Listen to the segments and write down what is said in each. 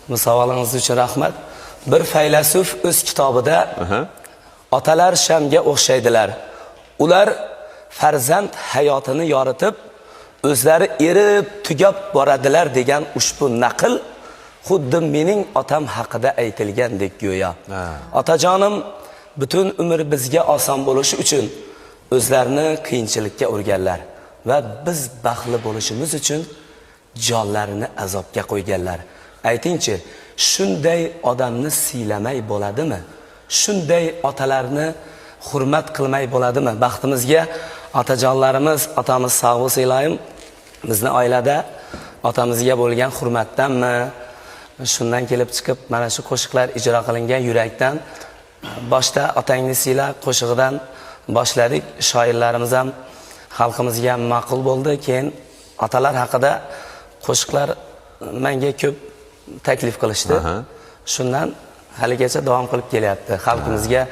Bu savolingiz uchun rahmat. Bir faylasuf o'z kitobida otalar shamga o'xshaydilar. Ular farzand hayotini yoritib, o'zlari erib tugab boradilar degan ushbu naql xuddi mening otam haqida aytilgandek go'yo. Otajonim butun umr bizga oson bo'lishi uchun o'zlarini qiyinchilikka urganlar va biz baxtli bo'lishimiz uchun jonlarini azobga qo'yganlar. Aytingchi, shunday odamni siylamay bo'ladimi? Shunday otalarni hurmat qilmay bo'ladimi? Baxtimizga otajonlarimiz, otamiz sog' bo'lsin iloyim, bizni oilada otamizga bo'lgan hurmatdanmi, shundan kelib chiqib mana shu qo'shiqlar ijro qilingan yurakdan. Boshda "Otangni siyla" qo'shig'idan boshladik. Shoirlarimiz ham, xalqimizga ham ma'qul bo'ldi. Keyin otalar haqida qo'shiqlar menga ko'p taklif qilishdi. Shundan haligacha davom qilib kelyapti. Xalqimizga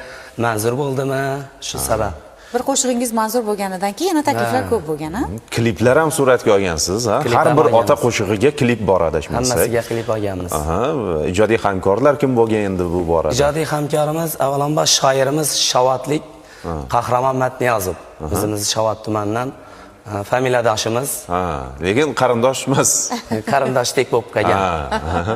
manzur bo'ldimi shu sabab. Bir qo'shig'ingiz manzur bo'lganidan keyin yana takliflar ko'p bo'lgan, a? Kliplar ham suratga olgansiz, ha? Klip Har ham bir ota olganmiz. qo'shig'iga klip bor adashmasak. Hammasiga klip olganmiz. Aha, ijodiy hamkorlar kim bo'lgan endi bu borada? Ijodiy hamkorimiz avvalambor shoirimiz Shavotlik Qahramon Matniyozov. O'zimiz Shavot tumanidan familiyadoshimiz. Ha, lekin qarindosh emas. Qarindoshdek bo'lib qolgan. Ha, aha.